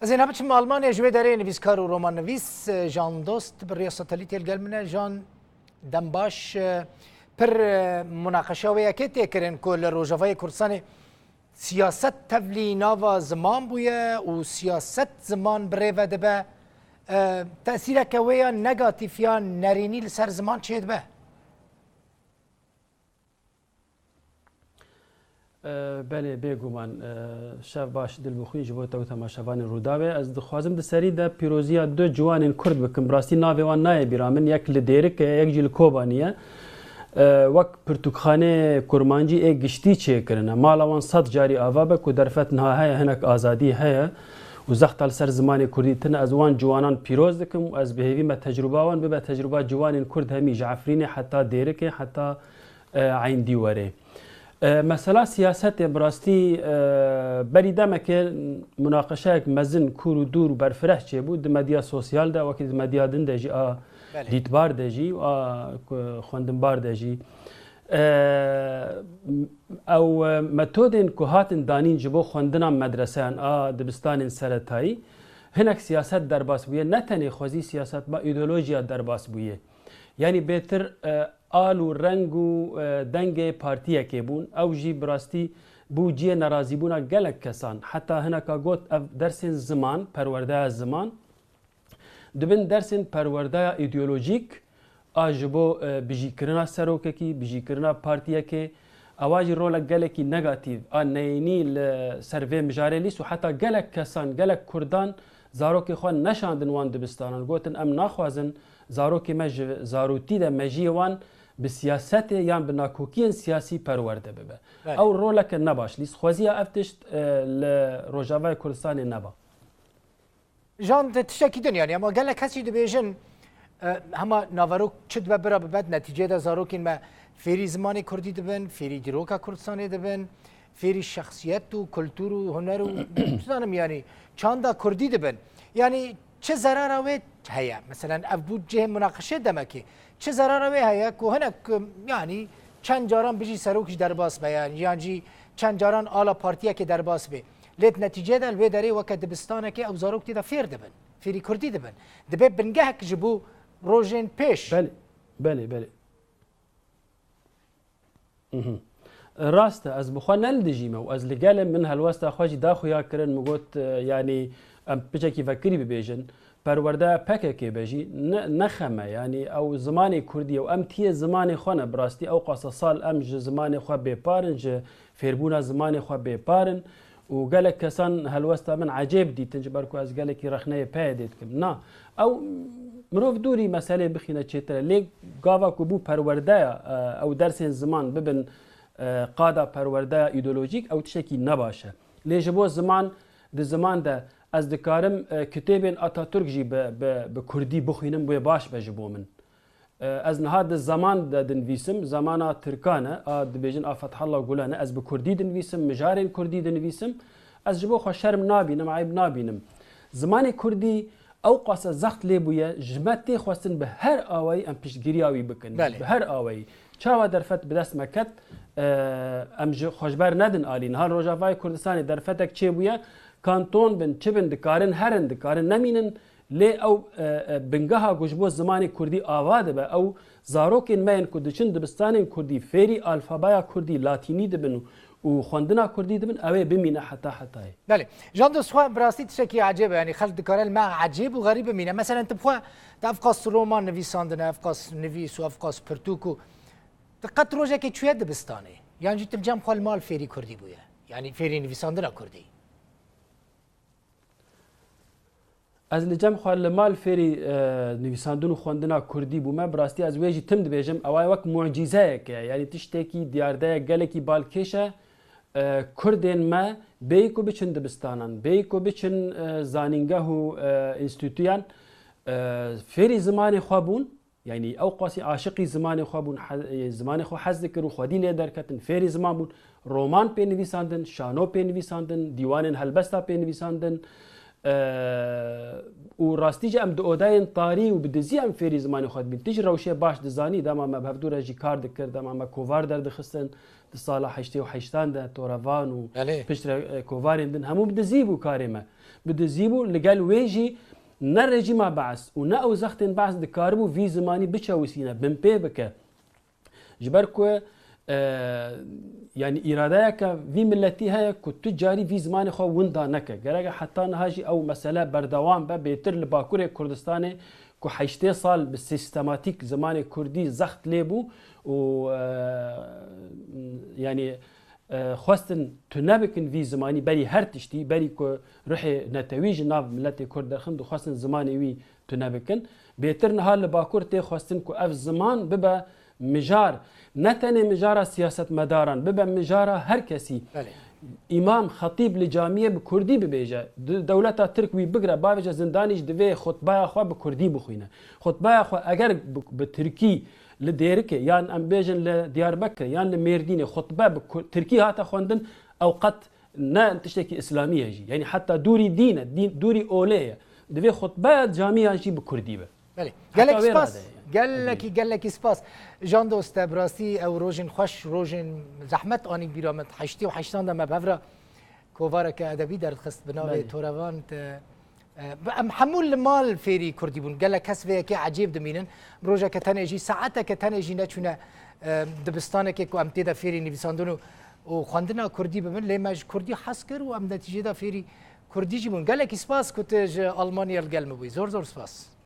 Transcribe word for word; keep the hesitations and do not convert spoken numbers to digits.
Ez ê nebiçim Almanya, ji wê derê nivîskar û romannivîs, e, Jan Dost bi rêya satelîtê li gel min e. Jan, dem baş, e, pir, e, munaqeşa wê yekê tê kirin ku li Rojavayê Kurdistanê siyaset tevlî nava ziman bûye û siyaset ziman bi rê ve dibe. E, tesîreke wê ya negatîf ya nerînî li ser ziman çêdibe? E, Belê, bêguman, e, şev baş, dil bi xwîn ji bo te û temaşevanên Rûdawê. Ez dixwazim di serî de pîroziya du ciwanên Kurd bikim. Bi rastî navê wan nayê bîra min, yek li Dêrik e, yek jî li Kobanî ye. E, wek pirtûkxanê kurmancî ê giştî çêkirine. Mala wan sed carî ava be ku derfet niha heye, hinek azadî heye û zexta li ser zimanê Kurdî tine. Ez wan ciwanan pîroz dikim û ez bi hêvî me tecrûba wan bibe tecrûba ciwanên Kurd hemî ji Efrînê heta Dêrikê, heta e, Eyn Dîwarê. E, mesela siyasetê bi rastî, e, berî demekê munaqeşeyek mezin kûr û dûr û berfireh çêbû di medya sosyal de, wekî di medya din de jî, a Belê. dîtbar de jî, a ku-, xwendinbar de jî. E, ew, e, metodên ku hatin danîn ji bo xwendina medreseyan a dibistanên seretayî, hinek siyaset derbas bûye, ne tenê xwezî siyaset, ma îdeolojiya derbas bûye. Yanî bêtir, e, al û reng û, e, dengê partiyekê bûn. Ew jî bi rastî bû cihê nerazîbûna gelek kesan. Heta hineka got ev dersên ziman, perwerdeya ziman, dibin dersên perwerdeya îdeolojîk a ji bo, e, bijîkirina serokekî, bijîkirina partiyekê. Ewa jî rolek gelekî negatîf a neyînî li ser vê mijarê lîst û heta gelek kesan, gelek kurdan zarokê xwe neşandin wan dibistanan. Gotin, em naxwazin zarokê me ji zarûtî de mejiyê wan bi siyasetê yan bi nakokiyên siyasî perwerde bibe. Belê. Ew roleke nebaş lîst. Xweziya ev tişt, e, li Rojavayê Kurdistanê neba. Jan, di tiştekî din, yanî, ama gelek kesî dibêjin, e, hema naverok çi dibe bira bibe, di netîceyê de zarokên me fêrî zimanê kurdî dibin, fêrî dîroka Kurdistanê dibin, fêrî şexsiyet û kultur û huner û nizanim, yanî, çanda kurdî dibin. Yanî, çi zerara wê heye? Meselen, ev bû cihê munaqeşê demekê. Çi zerara wê heye ku hinek, yanî, çend caran bijî serok jî derbas be, yanî, yan jî çend caran ala partiyekê derbas be. Lê di netîceyê de li wê derê weke dibistanekê ew zarok tê de fêr dibin. Fêrî kurdî dibin. Dibe bingehek ji bo rojên pêş. Belê, belê, belê. Mhm. Rast e, ez bi xwe ne li dijî me û ez li gel im, min helwesta xwe jî da xuya kirin, min got, e, yanî em piçekî vekirî bibêjin, perwerdeya P K K be jî ne, ne xem e, yanî ew zimanê kurdî ye û em tiyê zimanê xwe ne, bi rastî ew qasa sal em ji zimanê xwe bêpar in, ji fêrbûna zimanê xwe bêpar in û gelek kesan helwesta min ecêb dîtin, ji ber ku ez gelekî rexneyê P Y D'ê dikim. Na, ew mirov dûrî meselê bixîne çêtir e. Lê gava ku bû perwerdeya, e, ew dersên ziman bibin, e, qada perwerdeya îdeolojîk, ew tiştekî nebaş e. Lê ji bo ziman, di ziman de ez dikarim, e, kitêbên Ataturk jî bi, bi, bi kurdî bixwînim, wê baş be ji bo min. E, ez niha di zeman de dinivîsim, zemana tirkan e, a dibêjin a Fethallah Gulen e, ez bi kurdî dinivîsim, mijarên kurdî dinivîsim. Ez ji bo xwe şerm nabînim, eyb nabînim. Zimanê kurdî ew qasa zext lê bûye, ji me tê xwestin bi her awayî em piştgiriya wî bikin. Belê. Bi her awayî. Çawa derfet bi dest me ket, e, em ji xwe ji ber nedin alî. Niha li Rojavayê Kurdistanê derfetek çêbûye, kanton bin, çi bin, dikarin herin, dikarin nemînin. Lê ew, e, e, bingeha ku ji bo zimanê kurdî ava dibe, ew zarokên me yên ku diçin dibistanên kurdî, fêrî alfabeya kurdî, latînî dibin û, û xwendina kurdî dibin, ew ê bimîne heta hetayê. Belê. Jan Dost, xwe bi rastî tiştekî ecêb e. Yanî xelk dikare li me ecêb û xerîb bimîne. Meselen, tu bi xwe, tu ev qas roman nivîsandine, ev qas nivîs û ev qas pirtûk û tu qet rojekê çûye dibistanê? Yan jî tu li cem xwe li mal fêrî kurdî bûye? Yanî fêrî nivîsandina kurdî? Ez li cem xwe li mal fêrî, e, nivîsandin û xwendina kurdî bûme. Bi rastî ez wê jî tim dibêjim. Ewa wek mucîzeyek e. Yanî tiştekî diyardeyek gelekî balkêş e. E, Kurdên me bêyî ku biçin dibistanan, bêyî ku biçin, e, zanîngeh û, e, înstîtuyan, e, fêrî zimanê xwe bûn. Yanî ew qasî aşiqî zimanê xwe bûn, he-, zimanê xwe hez dikir û xwedî lê derketin, fêrî ziman bûn, roman pê nivîsandin, şano pê nivîsandin, dîwanên helbesta pê nivîsandin, e, û rastî jî em di odayên tarî û bi dizî em fêrî zimanê xwe dibîn. Tu jî rewşê baş dizanî, dema me bi hevdû re jî kar dikir, dema me kovar derdixistin, di sala heştê û heştan de, torevan û Belê. piştre, e, kovarên din, hemû bi dizî bû karê me. bidizîbû, li gel wê jî ne rejîma Bees û ne ew zextên Bees dikaribû vî zimanî biçewisîne, binpê bike. Ji ber ku, e, yanî îradeyeke vî miletî heye ku tu carî vî zimanê xwe winda neke. Gerek e heta niha jî ew mesele berdewam be, bêtir li Bakurê Kurdistanê ku heştê sal bi sîstematîk zimanê kurdî zext lê bû û, e, yanî, e, xwestin tune bikin vî zimanî berî her tiştî, berî ku ruhê netewî ji nav miletê kurd derxin, dixwestin zimanê wî tune bikin. Bêtir niha li Bakur tê xwestin ku ev ziman bibe mijar, ne tenê mijara siyasetmedaran, bibe mijara her kesî. Belê. Îmam, xetîb li camiyê bi kurdî bibêje, di dewleta Tirk wî bigre, bavêje zindanî jî divê xutbeya xwe bi kurdî bixwîne. Xutbeya xwe eger bi, bi tirkî li Dêrikê, yan em bêjin li Diyarbekirê, yan li Mêrdînê xutbe bi ku-, tirkî hate xwendin, ew qet ne tiştekî îslamî ye jî. Yanî heta dûrî dîn e, dîn, dûrî olê ye. Divê xutbeya camiyan jî bi kurdî be. Belê. Heta Gelekî wê spas. radeyê. Gelekî, gelekî spas. Jan dost, te bi rastî ew rojên xweş, rojên zehmet anî bîra min. Heştê û heştan de me bi hev re kovareke edebî derdixist bi navê Belê. Torevan. Te, e, em hemû li mal fêrî kurdî bûn. Gelek kes vê yekê ecêb dimînin. Rojeke tenê jî, saeteke tenê jî neçûne, e, dibistanekê ku em tê de fêrî nivîsandin û, û xwendina kurdî bibin. Lê me ji kurdî hez kir û em netîcê de fêrî kurdî jî bûn. Gelekî spas ku tu ji Almanya li gel min bûyî. Zor zor spas.